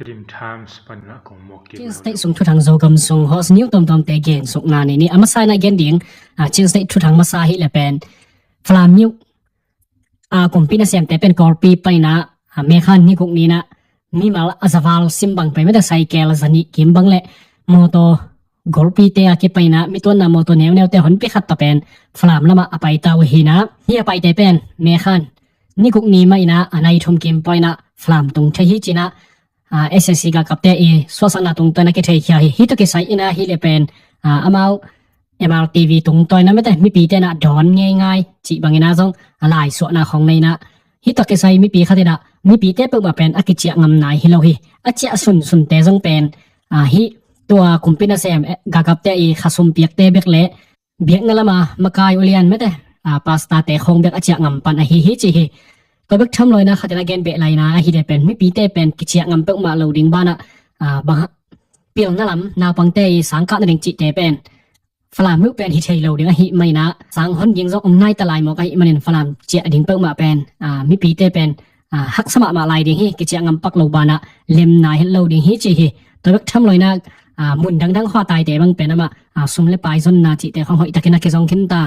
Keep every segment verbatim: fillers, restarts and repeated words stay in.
Tedim Times panin ah kong muak kik. Chin State sung thuthang Zogam sung host news tuamtuamte gensukna nei ni. A masa in ah gen ding, ah, Chin State thuthang masa hi le pen Falam myo, ah, kumpi nasemte pen Kawlpi panin ah, ah, May kha ni guk ni in ah mimal a za val sim bang pai mete, cycle za nih kim bang le mawtaw, Kawlpite a kipaina, mi tuanna mawtaw neuneute honpi khat tawh pen Falam lamah a paita uh hi in ah, hih a paite pen May kha ni guk ni mah in ah a nai thum kim pawi in ah Falam tung thei hi ci in ah, ah, S A C galkapte i suahsakna tungtawn a kitheikhia hi. Hih tawh kisai in ah hih le pen, ah, amau M R T V tungtawn a mete mipite in ah dawn ngeingai cih bangin ah zong a laisuahna khong nei in ah, hih tawh kisai mipi khat in ah mipite peuhmah pen a kiciah ngam nai hi lo hi. A ciah sunsunte zong pen, ah, hih tua kumpi nasem, eh, galkapte i khasum piakte bek le biakna lama makai ulian mete, ah, pastorte khong bek a ciah ngam pan ahi hi ci hi. Tua bek tham lo in ah khat in ah gen beh lai in ah ahi le pen mipite pen kiciah ngam peuhmah lo ding banah, ah, bang pilna lam naupangte i sangkah nading cihte pen Falam myo pen hi thei lo ding ahih manin ah, sang hon ding zong ong naita lai mawk ahih manin Falam ciah ding peuhmah pen, ah, mipite pen, ah, haksa mahmah lai ding hi, kiciah ngam pak lo banah lem nai het lo ding hi ci hi. Tua bek tham lo in ah, ah, mun dangdang khua taite bang pen amah, ah, sum le pai zonna cihte khong hoihtakin a kizong khin ta,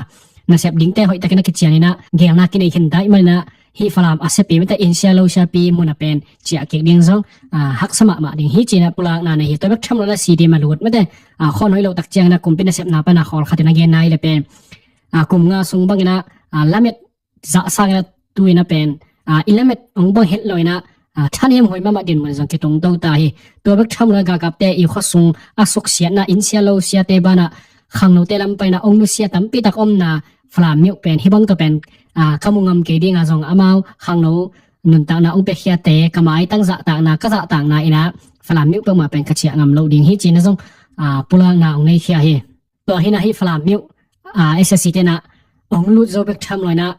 nasep dingte hoihtakin a kician in ah gelna kinei khin ta ahih manin ah, hih Falam a siapi mete inn sia lo siapi mun a pen ciah kik ding zong, ah, haksa mahmah ding hi ci in ah pulakna nei hi. Tua bek tham lo in ah C D M a lut mete, ah, khawn hoih lo tak ciangin ah kumpi nasepna pan a khawl khat in a gen nai le pen, ah, kum nga sung bangin ah, ah, lamet zah sangin ah tu in ah pen, ah, i lamet ong bang het lo in ah, ah, thanem huai mahmah dinmun zong kitung to ta hi. Tua bek tham lo in ah galkapte i khuasung a suksiatna inn sia lo siate banah khangnote lam panin ah ong nusia tampi tak omna Falam myo pen hih bang tawh pen, ah, ka mu ngam kei ding a zong amau khangno nuntakna ong piakhiate ka maitang zahtakna, ka zahtakna in ah Falam myo peuhmah pen ka ciah ngam lo ding hi ci in ah zong, ah, pulakna ong neikhia hi. Tua hi in ah hih Falam myo, ah, S A C te in ah ong lut zo bek tham lo in ah,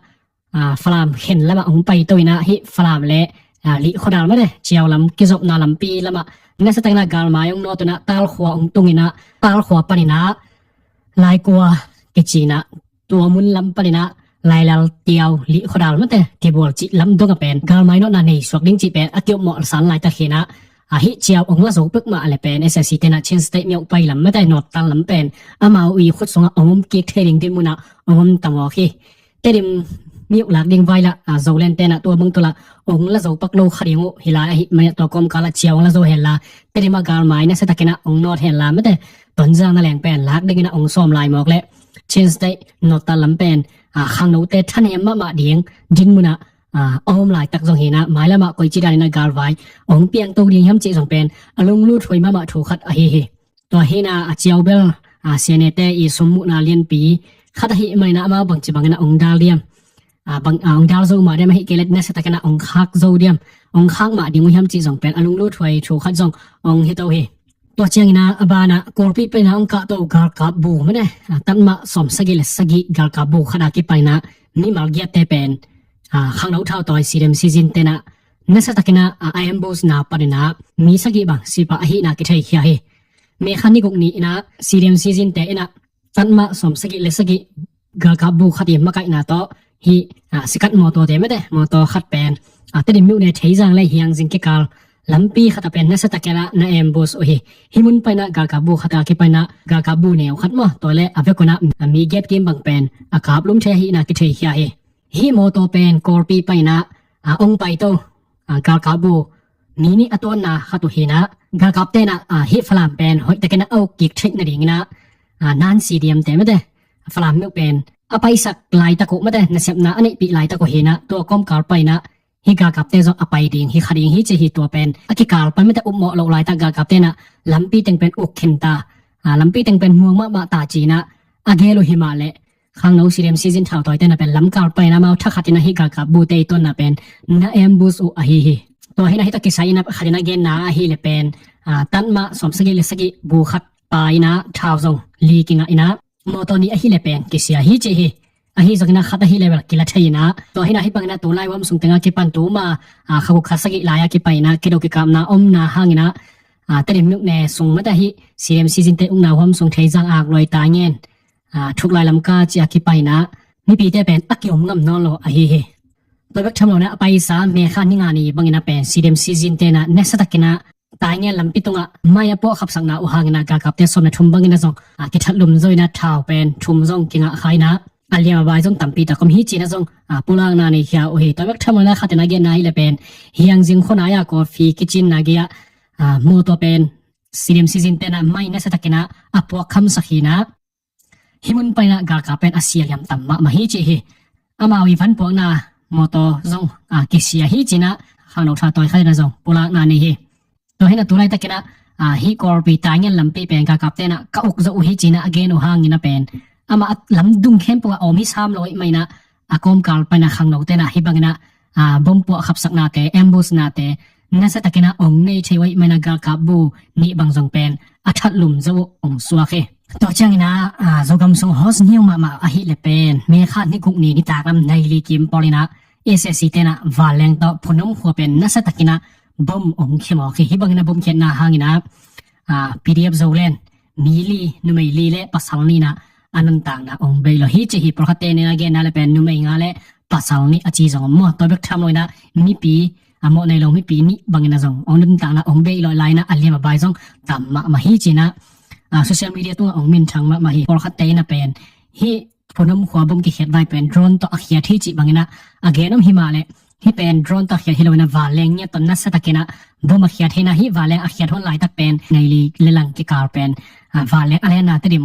ah, Falam khen lamah ong paito in ah hih Falam le, ah, Lih khuadal mete Ciau lam kizopna lampi lamah nasiatakin ah galmai ong nawt in ah Talkhua ong tung in ah Talkhua panin ah Laikua kici in ah tua mun lam panin ah Lailal Tiau Lih khuadal mete Tibual cih lam dong a pen galmai nawtna nei suak ding cih pen a kiopmawh san laitak hi in ah, ah, hih Ciau ong la zo peuhmah le pen S A C te in ah Chin State myo pai lam mete Northern lam pen amau i khut sungah ong om kik thei ding dinmun ah ong om ta mawk hi. Tedim myo lak ding vai lah, ah, Zoland te in ah tua bang tawh lah ong la zo pak lo kha ding uh hi lai ahih manin ah tua kawmkal ah Ciau ong la zo hen la, Tedim ah galmai nasiatakin ah ong nawt hen la mete Tonzang na leng pen lak dingin ah ong sawm lai mawk le Chin State Northern lam pen, ah, khangnote thanem mahmah ding dinmun ah, ah, a om laitak zong hi in ah mailam ah koici danin ah galvai ong piangto ding hiam cih zong pen a lunglut huai mahmah thu khat ahi hi. Tua hi in ah, ah, Ciau bel, ah, C N A te i sum muhna lianpi khat ahih manin ah amau bangci bangin ah ong dal diam, ah, bang, ah, ong dal zo mah diam ahih kei leh nasiatakin ah ong khak zo diam, ong khak mah ding uh hiam cih zong pen a lunglut huai thu khat zong ong hi to hi. Tua ciangin ah a banah Kawlpi panin ah ong kahto galkap bu mete, ah, tatmah sawm sagih le sagih galkap bu khat a kipanin ah mimal giatte pen, ah, khangno thautawi C D M Sizin te in ah nasiatakin ah, ah, a ambush na panin ah mi sagih bang si pah ahihna kitheikhia hi. May kha ni guk ni in ah C D M Sizin te in ah tatmah sawm sagih le sagih galkap bu khat i makaihna tawh hih, ah, sikat mawtaw te mete mawtaw khat pen, ah, Tedim myo le Theizang le Hiangzing kikal lampi khat ah pen nasiatakin ah na ambush uh hi. Hih mun panin ah galkap bu khat a kipanin ah galkap bu neu khat maw tua le a vekun ah, ah, mi giat kim bang pen a kap lum thei ahihna kitheikhia hi. Hih mawtaw pen Kawlpi panin ah, ah, ong paito, ah, galkap bu mi nih a tuanna khat uh hi in ah galkapte in ah, ah, hih Falam pen hoihtakin ah a uk kik theih nadingin ah, ah, non-C D M te mete Falam myo pen a paisak laitak uh mete nasepna a neihpih laitak uh hi in ah tua kawmkal panin ah hih galkapte zong a pai ding hi kha ding hi ci hi. Tua pen a kikal pan mete upmawh loh laitak galkapte in ah lampi teng pen uk khin ta, ah, lampi teng pen muang mahmah ta ci in ah a gel uh hi mah leh khangno C D M Sizin thautawite in ah pen lamkal panin ah amau thakhatin ah hih galkap bute i tuanna pen na ambush uh ahi hi. Tua hi in ah hih tawh kisai in ah khatin ah genna ahi le pen, ah, tatmah sawm sagih le sagih bu khat pa in ah thau zong li kingah in ah mawtaw nih ahi le pen kisia hi ci hi. Ahi zongin ah khat ahi le bel kila thei in ah tua hi in ah hih bangin ah tulai huam sung tengah kipan tuma, ah, kha guk kha sagih lai-a kipan in ah kido kikapna omna hangin ah, ah, Tedim myo ne sung mete hih C D M Sizin te ukna huam sung Theizang, Akloi, Taingen, ah, Thuklai, Lamka ci-a kipan in ah mipite pen a kiom ngam nawn lo ahi hi. Tua bek tham lo in ah a paisa May kha ni nga ni bangin ah pen C D M Sizin te in ah nasiatakin ah Taingen lampi tungah mai a puah khapsakna uh hangin ah galkapte sawm le thum bangin ah zong a kithat lum zo in ah thau pen thum zong kingah kha in ah a liam a bai zong tampi tak om hi ci-in ah zong a pulakna nei khia uh hi. Tua bek tham lo in ah khat in ah genna hi leh pen Hiangzing khua nai-a coffee kicinna gei-ah a mawtaw pen silim sizin ten ah mai nasia takin ah a puak khamsak hi in ah hih mun panin ah galkap pen a sia liam tam mahmah hi ci hi. Amau i van puakna mawtaw zong a kisia hi ci-in ah khangno tha tawi khat in ah zong pulakna nei hi. Tua hi in ah tu laitakin ah a hih Kawlpi Taingen lampi pen galkapte in ah ka uk zo uh hi ci-in ah a gen uh hangin ah pen amah a lamdung khempeuh ah a om hi sam lo ahih manin ah a kawmkal panin ah khangnote in ah hih bangin ah a bom puah khapsaknate, ambush-nate nasia takin ah ong nei thei uh ahih manin ah galkap bu nih bang zong pen a that lum zo uh ong suak hi. Tua ciangin ah a Zogam sung hot news mahmah ahih leh pen May kha ni guk ni nitak lam nai li kim pawl in ah SAC te in ah vanleng tawh Phunom khua pen nasia takin ah bom ong khia mawk hi. Hih bangin ah bom khiatna hangin ah a PDF Zoland mi li, numei li le pasal nih in ah a nuntakna ong bei lo hi ci hi. Pawlkhatte in ah genna leh pen numei nga le pasal nih a ci zong om maw. Tua bek tham lo in ah mipi a mawh nei lo mipi nih bangin ah zong ong nuntakna ong bei lo lai in ah a liam a bai zong tam mahmah hi ci-in ah a social media tungah ong minthang mahmah hi. Pawlkhatte in ah pen hih Phunom khua bom kikhiat vai pen drone tawh a khiat hi cih bangin ah a gen om hi mah leh hih pen drone tawh a khiat hi lo in ah vanleng ngiat tawh nasia takin ah bom a khiat hi in ah hih vanleng a khiat hun laitak pen nai li le lang kikal pen a vanleng a lenna Tedim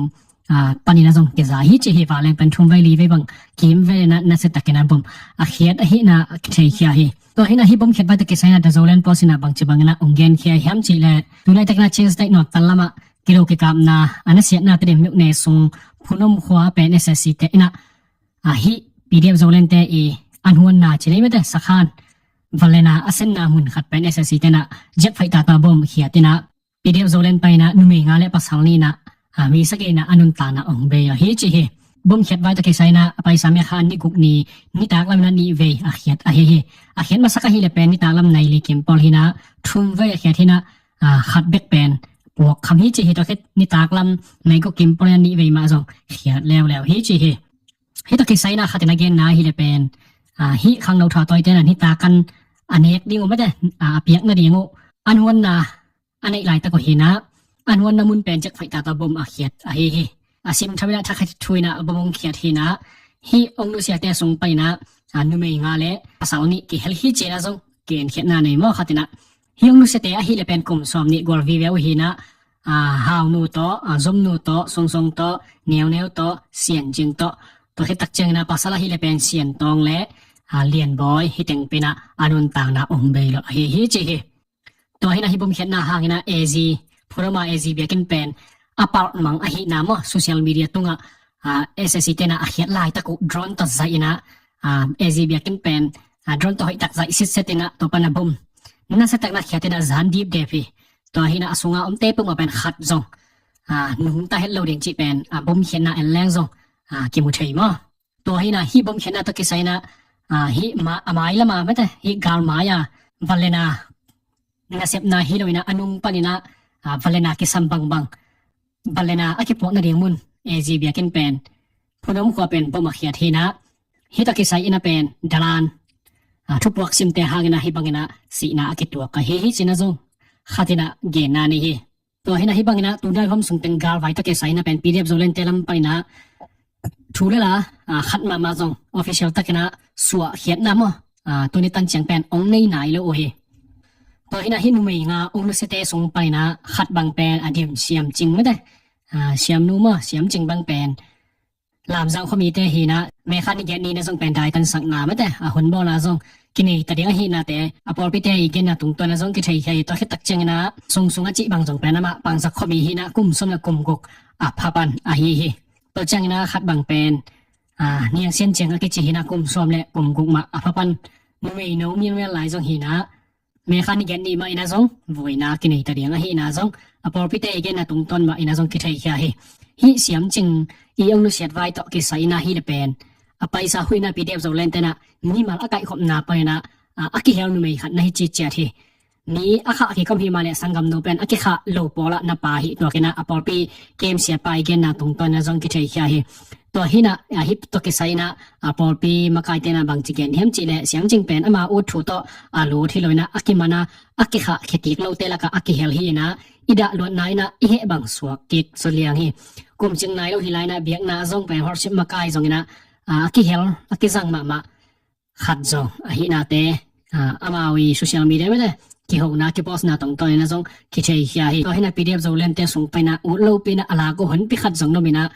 a panin ah zong kiza hi ci hi. Vanleng pen thum vei li vei bang kim vei in ah nasia takin ah bom a khiat ahihna a kitheikhia hi. Tua hi in ah hih bom khiat vai tawh kisai in ah The Zoland Post in ah bangci bangin ah ong genkhia hiam cih leh tu laitakin ah Chin State nawltal lamah kilo kikapna a nasiatna Tedim myone sung Phunom khua pen SAC te in ah a hih PDF Zoland te i an huanna ci lei mete sakhan vanleng a senna mun khat pen SAC te in ah jet fighter tawh bom khiat in ah PDF Zoland panin ah numei nga le pasal nih in ah a mi sagih in ah a nuntakna ong bei lo hi ci hi. Bom khiat vai tawh kisai in ah a paisa May kha ni guk ni nitak lam in ah nih vei a khiat ahi hi. A khiat masak ahih leh pen nitak lam nai li kim pawl hi in ah thum vei a khiat hi in ah a khat bek pen puak kham hi ci hi. Tua khit nitak lam nai guk kim pawl in ah nih vei mah zong khiat leuleu hi ci hi. Hih tawh kisai in ah khat in ah genna hi leh pen a hih khangno tha tawite in ah nitak an a nek ding uh mete a piak nading uh an huanna a neih laitak uh hi in ah an huanna mun pen jet fighter tawh bom a khiat ahi hi. A sim tham in ah thakhat thu in ah bom ong khiat hi in ah hih ong nusiate sung panin ah a numei nga le pasal nih kihel hi ci-in ah zong genkhiatna nei maw khat in ah. Hih ong nusiate ahih leh pen kum sawm nih gual vive uh hi in ah a Haunu tawh, a Zomnu tawh, Sungsong tawh, Neuneu tawh, Siancing tawh. Tua khit tak ciangin ah pasal ahih leh pen Siantawng le a Lianbawi hih teng pen ah a nuntakna ong bei lo ahi hi ci hi. Tua hi in ah hih bom khiatna hangin ah AG, Phunom a AG biakinn pen a palh mang ahihna maw social media tungah a SAC te in ah a khiat laitak uh drone tawh zaih in ah a AG biakinn pen a drone tawh hoih tak zaih sitset in ah tua pan ah bom nasia takin ah khiat in ah zan dipdep hi. Tua hi in ah a sunga omte peuhmah pen khat zong a nungta het lo ding cih pen a bom khiatna en leng zong a kimu thei maw. Tua hi in ah hih bom khiatna tawh kisai in ah a hih ma a mai lam a mete hih gal mai a vanleng a nasepna hi lo in ah a nung panin ah a vanleng a kisam bangbang vanleng a a kipuak nading mun AG biakinn pen Phunom khua pen bom a khiat hi in ah hih tawh kisai in ah pen dalan a thupuak simte hangin ah hih bangin ah sihna a kituak ahi hi ci-in ah zong khat in ah genna nei hi. Tua hi in ah hih bangin ah tu nai huam sung teng gal vai tawh kisai in ah pen PDF Zoland te lam panin ah thu le la a khat mahmah zong official takin ah suah khiatna maw a tuni tan ciang pen ong nei nai lo uh hi. Tua hi in ah hih numei nga ong nusiate sung panin ah khat bang pen a dim Siamcing mete a Siamnu maw Siamcing bang pen Lamzang khuamite hi in ah May kha ni giat ni in ah zong pen daitansakna mete a hun bawlna zong kinei ta ding ahihnate a pawlpite i genna tungtawn ah zong kitheikhia hi. Tua khit tak ciangin ah Sungsung a cih bang zong pen amah Pangzak khuami hi in ah kum sawm le kum guk a pha pan ahi hi. Tua ciangin ah khat bang pen a Niang Siancing a kici hi in ah kum sawm le kum guk mah a pha pan numei no mialmial lai zong hi in ah May kha ni giat ni mah in ah zong vuina kinei ta ding ahi in ah zong a pawlpite i genna tungtawn mah in ah zong kitheikhia hi. Hih Siamcing i ong nusiat vai tawh kisai in ah hi leh pen a paisa huih in ah PDF Zoland te in ah mimal a kaihkhopna panin ah a kihel numei khat na hi citciat hi. mi a khah kikom hi mah leh sanggamnu pen a kikhah lo pawl ah na pha hi. Tua kei inah a pawlpi kem siapa i genna tungtawn inah zong kitheikhia hi. Tua hi inah, a, hih tawh kisai inah, a, pawlpi makaite inah bangci gen hiam cih leh, siangcing pen ama ut thu tawh a lut hi lo inah, a kiman a, a kikhah khekik lote lakah a kihel hi inah, i dah luatna inah i heh bang suak kik zaw liang hi. Kum cing nai lo hi lai inah biakna zong pen worship makai zong inah, a, a kihel, a kizang mahmah khat zong ahihnate, a, amau i social media mite kihona, kipostna tungtawn inah zong kitheikhia hi. Tua hi inah P D F Zolandte sung pan inah ut lopi inah a lak uh honpi khat zong na om inah,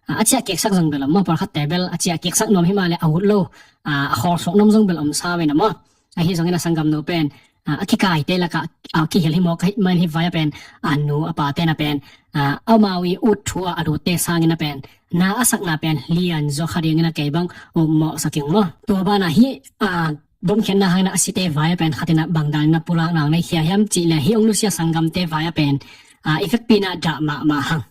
a, a ciah kiksak zong bel om maw, pawlkhatte bel a ciah kiksak nuam hi mah leh a ut lo, a, a khawl suak nuam zong bel om sa ve na maw. Ahi zong inah sanggamnu pen, a, a kikaite lakah, a, kihel hi mawk ahih man hih vai ah pen, a nu a pate inah pen, a, amau i ut thu ah a lutte sang inah pen na a sakna pen lian zaw kha ding inah kei bang upmawh sak ing maw. Tua banah hih, a, domkhiatna hang inah a site vai ah pen khat inah bang dan inah pulakna nei khia hiam cih leh, hih hong nusia sanggamte vai ah pen, a, i vekpi inah dah mahmah hang,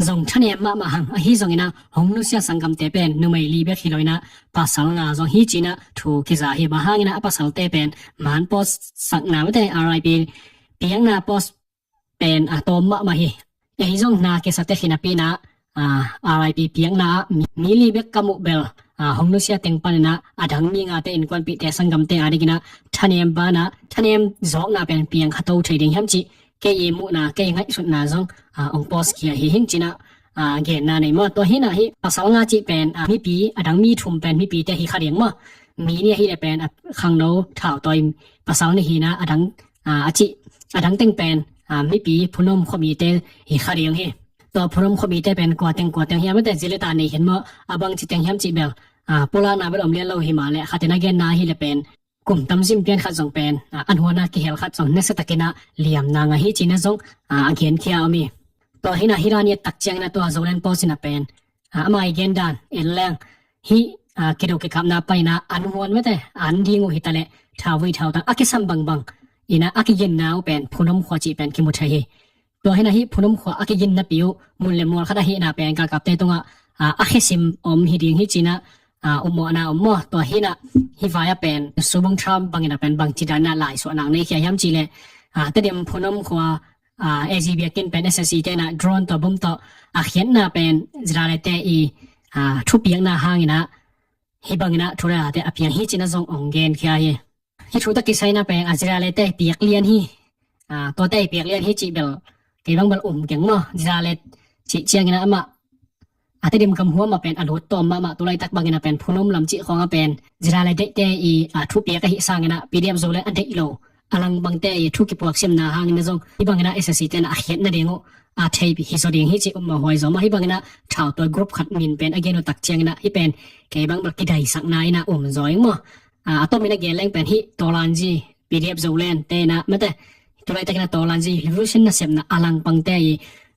zong thanem mahmah hang. Ahi zong inah hong nusia sanggamte pen numei li bek hi lo inah pasal nga zong hi ci inah thu kiza hi. Bang hang inah a pasalte pen man post sakna mite R I P piakna post pen a tawm mahmah hi. Ahi zong na kisate khin a pi inah, a, R I P piakna ah mi, mi li bek ka muh bel, a, hong nusia teng pan inah a dang mi ngate, innkuanpihte, sanggamte a ding inah thanem banah, thanem zawkna pen piang kha to thei ding hiam cih kei i muhna, kei i ngaihsutna zong, a, hong post khia hi ing ci inah, a, genna nei maw. Tua hi inah hih pasal nga cih pen, a, mipi, a dang mi thum pen mipite hi kha ding maw. Mi nih ahih leh pen, a, khangno thautawi pasal nih hi inah, a dang, a, a cih, a dang teng pen, a, mipi Phunom khuamite hi kha ding hi. Tua Phunom khuamite pen kua teng kua teng hiam mite, zi le ta nei khin maw, a bangci teng hiam cih bel, a, pulakna bel om lian lo hi mah leh, khat inah genna ahih leh pen kum tamzin pian khat zong pen, a, an huan a kihel khat zong nasiatak inah liamna ngah hi ci inah zong, a, a genkhia om hi. Tua hi inah hih dan i et tak ciang inah tua Zoland Post inah pen, a, amah i gen dan en leng, hih, a, kido kikapna pan inah an huan mite, an ding uh hi ta leh thauvui thautang a kisam bangbang inah a kiginna uh pen Phunom khua cih pen kimu thei hi. Tua hi inah hih Phunom khua a kiginnapi uh mun le mual khat ahihna pen galkapte tungah, a, a khesim om hi ding hi ci inah, a, upmawhna om maw. Tua hi inah hih vai ah pen Subung Trump bang inah pen bangci dan inah laisuahna nei khia hiam cih leh, a, Tedim Phunom khua, a, A G biakinn pen S S C te inah drone tawh, bom tawh a khiatna pen Ziralete i, a, thupiakna hang inah hih bang inah thu le late a piang hi ci inah zong hong genkhia hi. Hih thu tawh kisai inah pen, a, Ziralete piak lian hi. A, tuate piak lian hi cih bel kei bang bel um keng maw. Zirale cih ciang inah amah, a, Tedim gam huam ah pen a lut tawm mahmah, tu laitak bang inah pen Phunom lam cih khawng ah pen Zirale deihte i, a, thupiak ahih sang inah P D F Zoland a deih lo, a lang bangte i thu kipuak simna hang inah zong hih bang inah S S C te inah a khiat nading uh a thei hi zaw ding hi cih upmawh huai zaw maw. Hih bang inah thautawi group khat min pen a gen uh tak ciang inah hih pen kei bang bel kidaisakna inah um zaw ing maw. A, a tom inah gen leng pen hih Tawlanzi, P D F Zolandte inah mite, tu laitak inah Tawlanzi revolution nasepna a lang bangte i,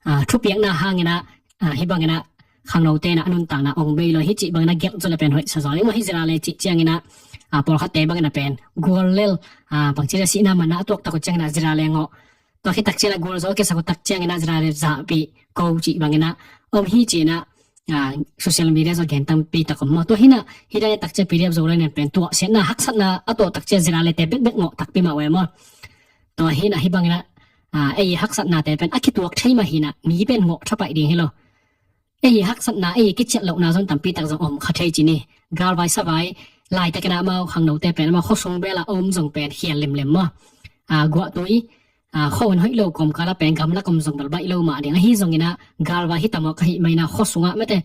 a, thupiakna hang inah, a, hih bang inah khangnote inah a nuntakna hong bei lo hi cih bang inah gelh zaw leh pen hoih sa zaw ing maw. Hih Zirale cih ciang inah, a, pawlkhatte bang inah pen gual lel, a, bangci le sihna manna a tuaktak uh ciang inah Zirale ngawh. Tua khit tak ciang inah gualzo kisak uh tak ciang inah Zirale zahpih ko cih bang inah om hi ci inah, a, social media zaw gen tampi tak om maw. Tua hi inah hih dan i et tak ciang P D F Zoland in pen tuahsiatna, haksatna a tuah tak ciang Ziralete bekbek ngawh takpi mah uh e maw. Tua hi inah hih bang inah, a, ei haksatnate pen a kituak thei mah hi inah mi pen ngawh thapaih ding hi lo. Ei haksatna, ei kiciat lohna zong tampi tak zong om kha thei ci ni. Galvai savai laitak inah amau khangnote pen amau khuasung bel ah a om zong pen khial lemlem maw. A, guahtui, a, khua hun hoih lo kawmkal ah pen gamlak om zong bel baih lo mah ding. Ahi zong inah galvai hi ta mawk ahih man inah khuasung ah mite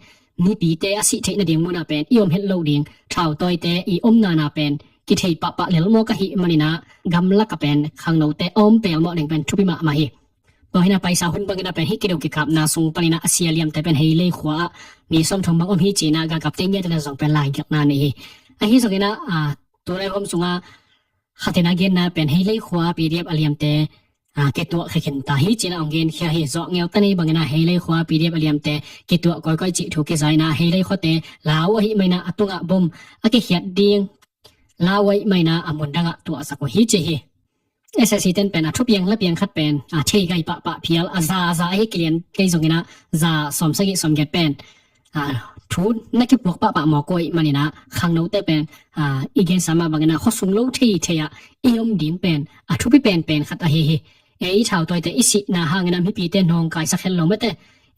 mipite a sih theih nading mun ah pen i om het loh ding, thautawite i omna na pen kithei pahpah lel mawk ahih man inah gamlak ah pen khangnote a om pelmawh ding pen thupi mahmah hi. Tua hi inah paisa hun bang inah pen hih kido kikapna sung pan inah a sia liamte pen Heilei khua ah mi sawmthum bang om hi ci inah galkapte ngiat inah zong pen laigelhna nei hi. Ahi zong inah, a, tu lai huam sungah khat inah genna pen Heilei khua P D F a liamte, a, kituah khia khin ta hi ci inah hong genkhia hi. Zawh ngeu ta ni bang inah Heilei khua P D F a liamte kituah kawikawi cih thu kiza inah Heilei khuate lau ahih man inah a tungah bom a kikhiat ding lau ahih man inah a mun dangah tuahsak uh hi ci hi. S S C ten pen a thupiang lapiang khat pen, a, thei gai pahpah phial, a za a za ahi kilian kei zong inah za sawmsagih sawmgiat pen, a, thu na kipuak pahpah mawk uh ahih manin ah khangnote pen, ah, i gensa mah bangin ah khuasung lo theithei ah i om ding pen a thupi penpen khat ahi hi. Ei thautawite i sihna hangin ah mipite nawngkaisak het lo mate,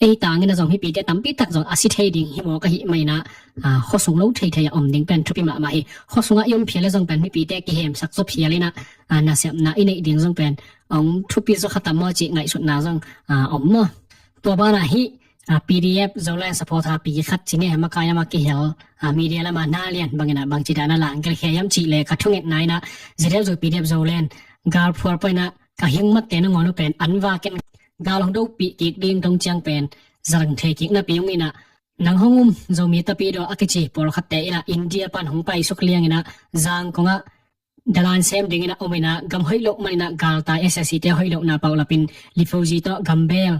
ei tangin ah zong mipite tampi tak zong a si thei ding hi mawk ahih manin ah, ah, khuasung lo theithei ah om ding pen thupi mahmah hi. Khuasungah i om phial leh zong pen mipite kihemsak zaw phial in ah, ah, nasepna i neih ding zong pen hong thupi zaw kha tam maw cih ngaihsutna zong, ah, om maw. Tua banah hih, ah, P D F Zoland supporter pi khat ci ni, makai lamah kihel, ah, media lamah na lian bangin ah bangci dan a langgelh khia hiam cih leh ka thungetna in ah Z F Z P D F Zoland galphual peuh in ah ka hingmatte nangawn uh pen an vak in gal hong dopih kik ding dong ciang pen zang thei kik napi hong in ah, nang hong um Zomi Tapidaw a kici pawlkhatte in ah India pan hong paisuk liang in ah Zangkong ah dalan sem dingin ah om in ah gam hoih loh manin ah galtai S S C te hoih lohna paulapin refugee tawh gambel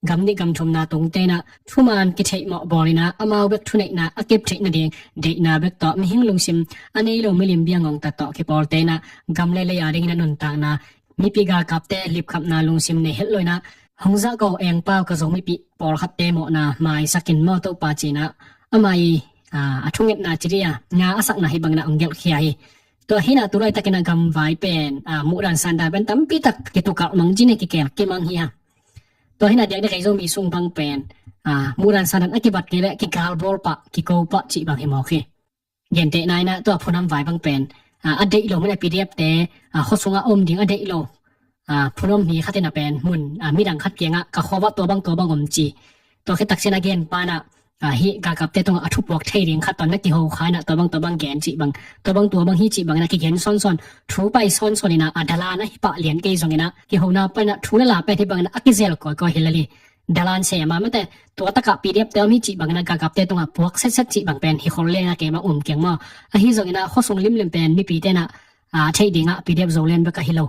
gam nih gam thumna tungte in ah thuman kitheihmawh bawl in ah amau bek thuneihna a kep theih nading deihna bek tawh mihing lungsim a nei lo milim bia ngongtat tawh kipawlte in ah gam le lei a dingin ah nuntakna mipi galkapte lipkhapna lungsim nei het lo in ah hong zahko engpau ka Zo mipi pawlkhatte mawhna maisak in maw Topa ci in ah ama i, ah, a thungetna ci dih a nga a sakna hih bangin ah hong gelhkhia hi. Tua hi in ah tu laitakin ah gamvai pen, ah, muhdan sandan pen tampi tak kitukalh mang ci ni, kikel kimang hi a. Tua hi in ah diakdiak ei Zomi sung bang pen, ah, muhdan sandan a kibat kei leh kigalbawl pah kiko pah cih bang hi mawk hi. Gentehna in ah tua Phunam vai bang pen, ah, a deih lo mun a P D F te, ah, khuasungah om ding a deih lo, ah, Phunam mi khat in ah pen mun, ah, midang khat kiangah ka khua uah tua bang tua bang om ci. Tua khit tak ciang a gen pan ah, ah, hih galkapte tungah a thupuak thei ding khat tawh na kiho kha in ah tua bang tua bang gen cih bang, tua bang tua bang hi cih bangin ah kigen sawnsawn, thu pai sawnsawn in ah, a dalan ah hih pah lian kei zongin ah kihona pan ah thu le la pen hih bangin ah a kizel kawikawi hi lel hi. Dalan sem a mate, tua takah P D F te om hi cih bangin ah galkapte tungah puak setset cih bang pen hi khol leng a kei bang um keng maw. Ahi zongin ah khuasung limlim pen mipite in ah, ah, theih dingah P D F Zoland bek ahi lo,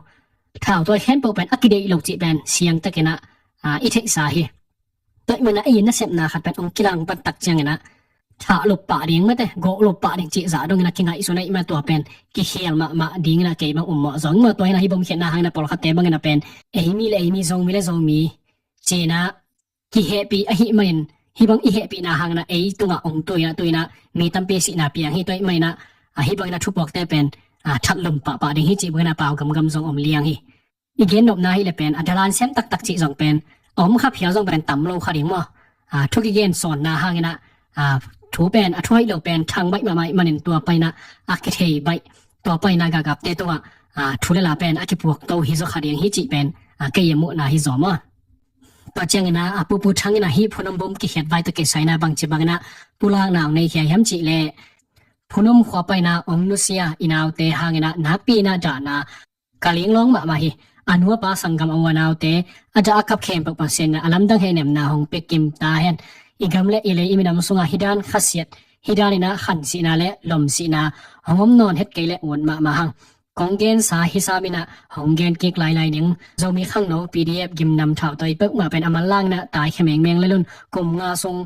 thautawi khempeuh pen a kideih lo cih pen siangtakin ah, ah, i theihsa hi. Tua ahih manin ah ei nasepna khat pen hong kilang pan tak ciangin ah thah lop pah ding mate, gawh lop pah ding cih zah dongin ah kingaihsun ahih manin tua pen kikhial mahmah dingin ah kei bang um mawh zong maw. Tua hi in ah hih bawmkhiatna hangin ah pawlkhatte bangin ah pen ei mi le ei mi, Zomi le Zomi ci in ah kihehpih ahih manin hih bang i hehpihna hangin ah ei tungah hong tu in ah tu in ah mi tampi sihna piang hi. Tua ahih manin ah, ah, hih bangin ah thupuakte pen, ah, that lom pahpah ding hi cih bangin ah pau gamgam zong om liang hi. I gennopna hi leh pen a dalan sem taktak cih zong pen a om kha phial zong pen tam lo kha ding maw. Ah, thu kigen sawnna hangin ah, ah, thu pen a thuhoih lo pen thang baih mahmah ahih manin tua paina a kithei baih, tua paina galkapte tungah, ah, thu le la pen a kipuak to hi zaw kha ding hi cih pen, ah, kei a muhna hi zaw maw. Tua ciangin ah, ah, Pu Pu Thang in ah hih Phunam bawm kikhiat vai tawh kisai in ah bangci bangin ah pulakna hong nei khia hiam cih leh Phunam khua paina hong nusia i naute hangin ah nakpi in ah dahna ka linglawng mahmah hi. A nu a pa sanggam a u a naute a dah a kap khempeuh Pasian in ah a lamdang hehnemna hong pia kim ta hen. I gam le i lei i minam sungah hih dan khasiat, hih dan in ah khansihna le lomsihna hong om nawn het kei leh ut mahmah hang. Kong gensa hi sam in ah hong gen kik lailai ning. Zomi khangno P D F gimnam thautawi peuhmah pen a manlang in ah taikhia mengmeng lel un. Kum nga sung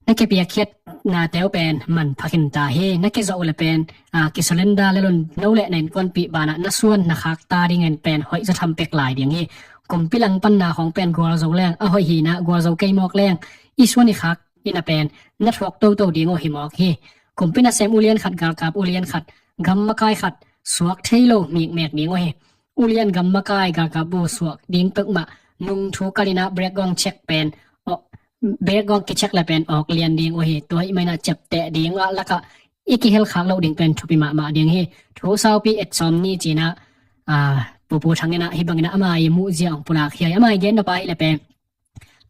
na kipiakkhiatnate uh pen manpha khin ta hi. Na kizuah uh leh pen, ah, kisurrender lel un. No le na innkuanpih banah na suan na khak ta dingin pen hoih zaw tham pek lai ding hi. Kumpi langpanna khawng pen gualzo leng a hoih hi in ah gualzo kei mawk leng i suan i khak in ah pen na thuak toto ding uh hi mawk hi. Kumpi nasem ulian khat, galkap ulian khat, gam makai khat suak thei lo mikmek ding uh hi. Ulian, gam makai, galkap bu suak ding peuhmah nungthu kal in ah background check pen, oh, background kicheck leh pen awk lian ding uh hi. Tua ahih manin ah ciapteh ding ah lakah i kihel khak loh ding pen thupi mahmah ding hi. Thu saupi et sawm ni ci in ah, ah, Pu Pu Thang in ah hih bangin ah ama i muhzia hong pulak hi a, ama i gen nop a hi leh pen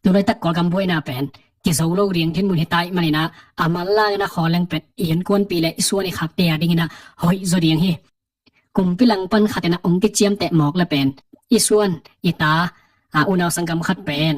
tu laitak Kawlgam buaina pen kizo lo ding dinmun hi ta ahih manin ah a manlang in ah khawl leng pen i innkuanpih le i suan i khakte a dingin ah hoih zaw ding hi. Kumpi langpan khat in ah hong kiciamteh mawk leh pen i suan i ta, ah, unau sanggam khat pen,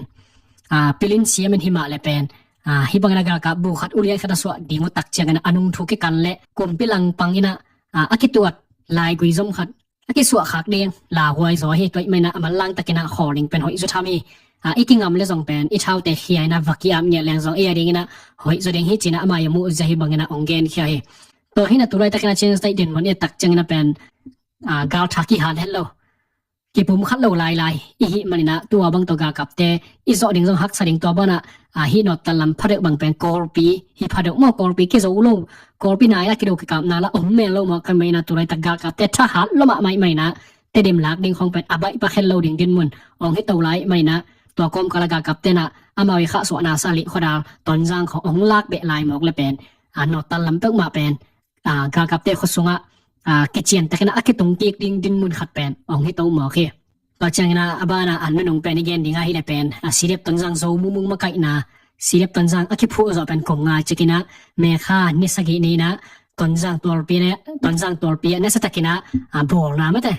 ah, pilin siam in hi mah leh pen, ah, hih bangin ah galkap bu khat ulian khat a suah ding uh tak ciangin ah a nungthu kikal leh kumpi langpan in ah, ah, a kituat laigui zom khat a kisuah khak ding lauhuai zaw hi. Tua ahih manin ah a manlang takin ah khawl ding pen hoih zaw tham hi. Ah, i kingam leh zong pen i thaute khia in ah va ki-ap ngiat leng zong ei a dingin ah hoih zaw ding hi ci in ah ama i muhzia hih bangin ah hong genkhia hi. Tua hi in ah tu laitakin ah Chin State dinmun i et tak ciangin ah pen, ah, galtha kihat het lo, kipum khat lo lailai i hih maninah tua bang tawh galkapte i zawh ding zong haksa ding. Tua banah a hih nawttan lam phadeuh bang pen Kawlpi hi, phadeuh maw, Kawlpi kizo lo, Kawlpi nai la kido kikapna la om mel lo maw. Kan maninah tu laitak galkapte thahat lo mahmah i maninah Tedim lak ding khong pen a baih pakhen lo ding dinmun ong hi to lai maninah tua kawmkal a galkapte nah amau i khahsuahna sa lih khuadal Tonzang khong ong lak beh lai mawk le pen a nawttan lam peuhmah pen a galkapte khua sungah a kiciantakin a kitung kik ding dinmun khat pen ong hi to mawk hi. Tua ciangin a banah a nunung pen i gen ding ahih le pen a Sidep Tonzang Zo mumung makaihna, Sidep Tonzang a kiphuh zawh pen kum nga cikin a May kha ni sagih ni-in a Tonzang tualpi le, Tonzang tualpi a nasiatakin a bawlna mate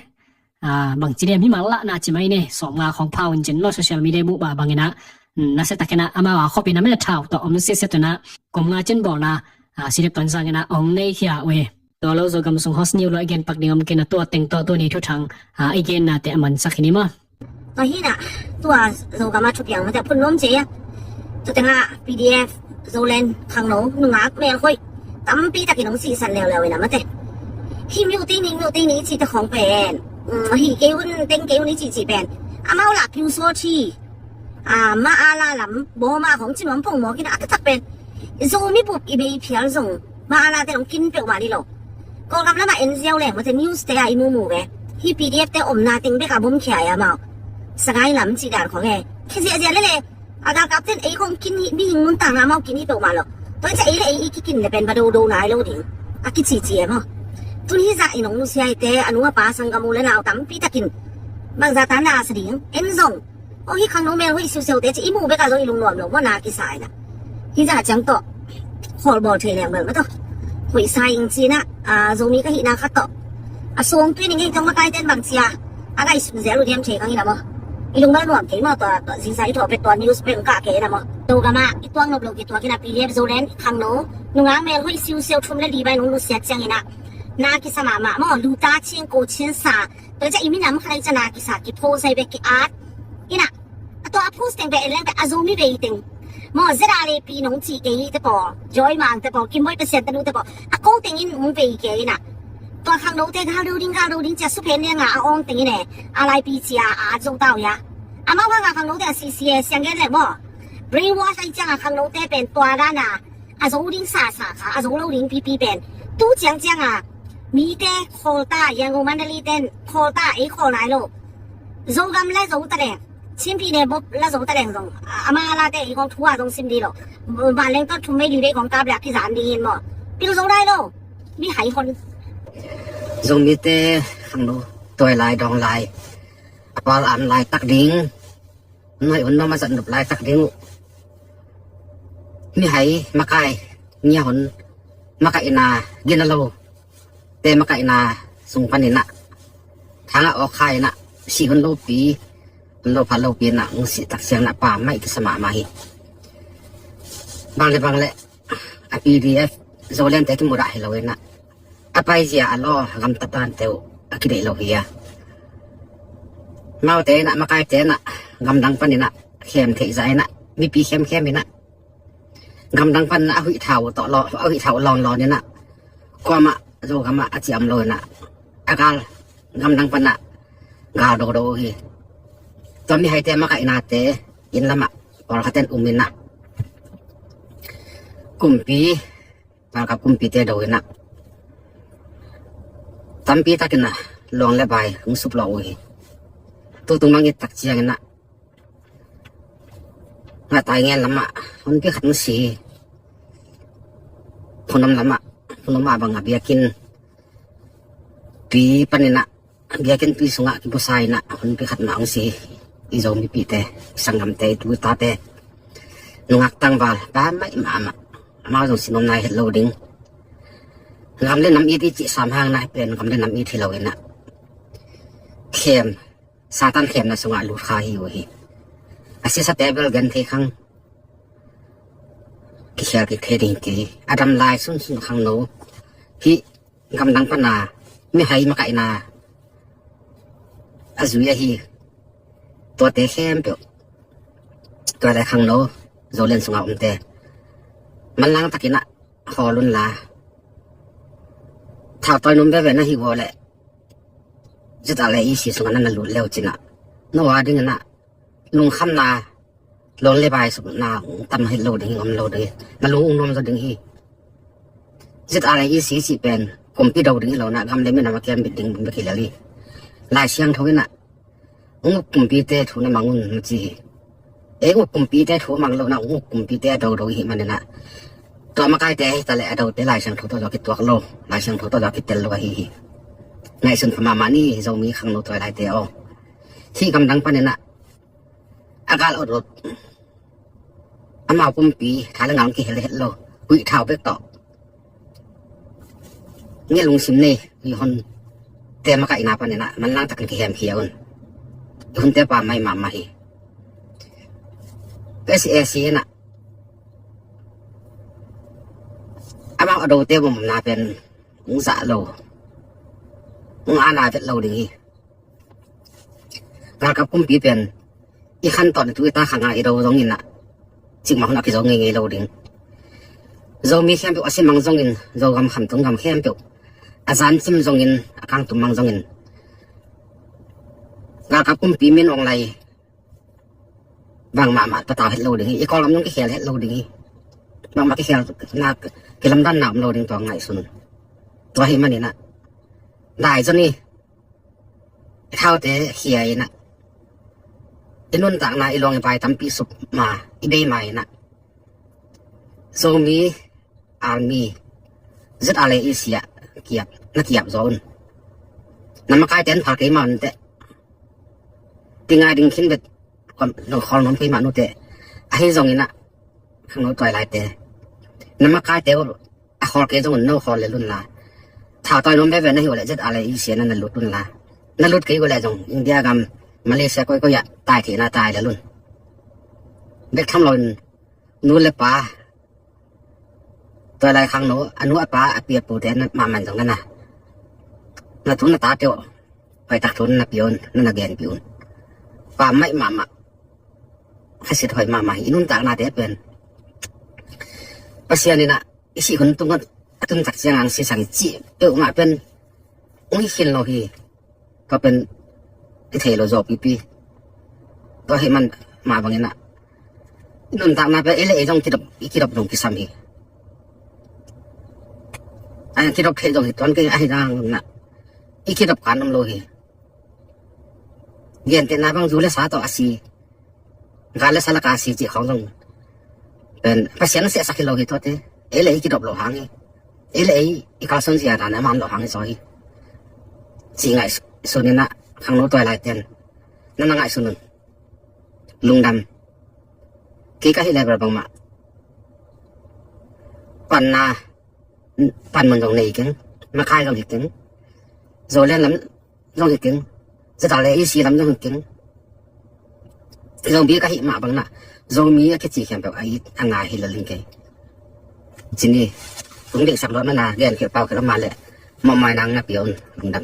a bangci diam hi mah lahna ci mai ni, sawmnga khong pha un cin maw, social media buh ba bangin a nasiatakin a amau a khopin a mate thau tawh om sitset un a kum nga cin bawlna a Sidep Tonzang in a ong nei khia uh hi. Tua lo Zogam sung host niu lo i gen pak ding om kei na tua teng tawh tuni thuthang a i gennate a mansak hi ni maw. Tua hi nah tua Zogam a thupiang mate phun nuam ci a, tua tengah P D F Zoland khangno nungak melhoih tampi takin ong sihsan leuleu in a mate. Hi miuh tei ni, miuh tei ni i cihte khong pen hi kei un, teng kei un i cihcih pen amau lah piu sawt hi. A, Maala lam Bawma khong ci nuam pong mawk in a, a taktak pen Zomi bup i bei phial zong Maala te ong kin peuhmah ni lo. Kawlgam lamah en ziau leng mate news te a i mumu ve. Hi P D F te omna teng bek a bom khia a amau Sangai lam cih dan khong e. Khi ziahziah lele a galkapten ei khong kin hi, mihing nuntakna amau kin hi peuhmah lo. Tua in ciah ei le ei i kikin le pen va dodo nai lo ding a kicihcih e maw. Tun hi zah in ong nusia hi te a nu a pa sanggam u le nau tampi takin bangzah tan na a sa ding en zong. Aw, hi khangno melhoih siusiau te ci i muh bek a zong i lungnuam lo maw, na kisa in a. Hi zah ciang tawh khawl bawl thei leng bel maw tawh hoih sa ing ci in a, a, Zomi ka hihna khat tawh a sawng tui ning ei tawng makaite in bang ci a, a ngaihsun zel uh diam thei kang in a maw. I lungmal nuam kei maw tua, tua zingsang i thawh pet tua news pek kah kei in a maw. Zogam ah i tuak nop lo kituak in a P D F Zoland khangno nungak melhoih siusiau thum le li bai nong nusiat ciangin a na kisa mahmah maw, luta chin ko chin sa. Tua ciah i minam khat ai ciah na kisa kipho sai bek ki-at in a, a tua a phus teng beh en leng beh a Zomi bei teng maw, zeda le pi nong cih kei te pawl, Joy Mang te pawl, Kim Boy Pasian tanu te pawl a ko tengin ong bei kei in a. Tua khangno te gal do ding, gal do ding ciah suphen ne nga a awng tengin e, a laipi cia a at zo tau ia. Amau hanga khangno te a sisi e, siang gen leng maw, brainwash ai cianga khangno te pen tua dana a zo ding sasa kha, a zo lo ding pipi pen tu ciang cianga mite khawl ta, Yangon Mandalay ten khawl ta, ei khawl nai lo. Zogam la zo ta leng, Chin Pyine Bop la zo ta leng zong, a, ama late ei khong thu a zong sim dih lo. Vanleng tawh thum vei li vei khong kap le a kizan ding in maw. Pil zo nai lo. Mihai hon. Zomite khangno tuai lai dawng lai, a pal an lai tak ding. Noi un noma zat nup lai tak ding uh. Mihai makai ngia hun makaihna gina lo te makaihna sung panin a thangah awkkhai in a sih hun lopi, hun lo phat lopi in a ung sih tak siang in a pa maih kisa mahmah hi. Bang le bang le a P D F Zoland te kimudah hi lo in a a paizia a law gamtat dante uh a kideih lo hi a. Maute in a makaite in a gamdang panin a khem theih zah in a mipi khemkhem in a gamdang panin a huih thau tawh law, a huih thau lawnlawn in a kuamah Zogam ah a ciam lo in a a gal gamdang pan a gal dodo uh hi. Tua mihaite makaihnate inn lamah pawlkhat in um in a kumpi Ralkap kumpite do in a tampi takin a luang le bai hong suplawh uh hi. Tutung mang it tak ciangin a ngatai ngen lamah hunpi khat hong si hi. Phunom lamah, phunom ah bang a biakinn tui panin a biakinnpi sungah kibusa in a hunpi khat mah hong si hi. I Zomipihte, i sanggamte, i tutate, nungak tangval pa maih mahmah. Amau zong sinom nai het lo ding. Gam le nam it i cih sam hang na pen gam le nam it hi lo in a khem Satan khemna sungah lut kha hi uh hi. A sisate bel gen thei khang kikhial kik thei ding kei. A dam lai sunsun khangno hih gamdang pana mihai makaihna a zui ahi. Tuate khempeuh, tuate khangno Zoland sunga omte manlang takin a hawl unla, thau tawi num veve na hi uh leh ZRA EC sungah na na lut leu cinah, no a dingin ah lungkhamna, lonely bai sukna tam hi lo ding hi, om lo ding hi. Na lung ung nuam zaw ding hi. ZRA EC cih pen kumpi do ding hi lo, na gam le minam a kiam bit ding bek hi lel hi. Lai Siangtho in ah ung uk kumpite thu na mang un, na ci hi. Ei ung uk kumpite thu mang lo, na ung uk kumpite a do do hi manin ah, tua makaite hi ta le a dote Lai Siangtho tawh zaw kituak lo, Lai Siangtho tawh zaw kitel lo ahi hi. Ngaihsun pha mahmah ni, Zomi khangno tuailaite aw. Hih gamdang panin ah a gal ot ot, amau pumpi tha le ngal kihel het lo, huih thau bek tawh nge lungsim nei, huih hon te makaihna panin ah manlang takin kihemkhia un. I hunte pammaih mahmah hi. SAC in ah amau a dote bomna pen ung zah lo, ung ana vet lo ding hi. Galkap kumpi pen i khan tawh ni tu i ta khanga i do zongin ah cikmah hun a kizo ngeingei lo ding. Zomi khempeuh a si mang zongin, Zogam khamtung gam khempeuh a zancim zongin, a kangtum mang zongin, galkap kumpi Min Aung Hlaing bangmah mah patau het lo ding hi. I Kawlgam zong kikhel het lo ding hi. Bangmah kikhel nak kilamdanna om lo ding, tua ngaihsun. Tua hi manin ah dai zaw ni. I thaute khia in ah, i nuntakna, i luang i bai tampi sup ma, i bei ma in ah, Zomi Army, ZRA EC ah kiap, na kiap zaw un. Na makaite an phal kei ma un teh. Ti ngai ding khin vet, khawl nuam kei mah nu teh. Ahi zongin ah khangno tuailaite, na makaite uh a khawl kei zong un, no khawl lel un la. Thau tawi nuam veve na hi uh leh ZRA EC ah na na lut un la. Na lut kei uh leh zong India gam, Malaysia koikoi ah tai theihna tai lel un. Bek tham loin nu le pa, tuailai khangno a nu a pa a pi a pute na mahmah zong na na, na tu na tate uh hoihtak thu na na pia un, na na genpih un. Pammaih mahmah, khasit hoih mahmah hi. I nuntaknate pen Pasian in ah i sih hun tung a tun tak ciang ang sisang i cih peuhmah pen ung hi khin lo hi. Tua pen i thei lo zaw pipi. Tua hi man mah bangin ah i nuntakna pen ei le ei zong kidop, i kidop dong kisam hi. A kidop thei zong hi tuan kei, ahi zong na i kidop kan om lo hi. Gentehna bang zu le sa tawh a si, gal le sa laka si cih khawng zong pen Pasian a siahsak hi lo hi tuate. Ei le ei kidop lo hang hi. Ei le ei i kalsuan zia dan a man lo hang hi zaw hi. Cih ngaihsun in ah khangno tuailaiten na na ngaihsun un. Lungdam. Kei ka hih level bangmah panna, panmun zong nei keng, makai zong hi keng, Zoland lam zong hi keng, ZRA EC lam zong hi keng. Zomi ka hih mah bangin ah Zomi a kici khempeuh a it a ngai hi lel ing kei. Cini, tung deihsak lawh mana gen khel pau khel a mah leh mawhmai nang na pia un. Lungdam.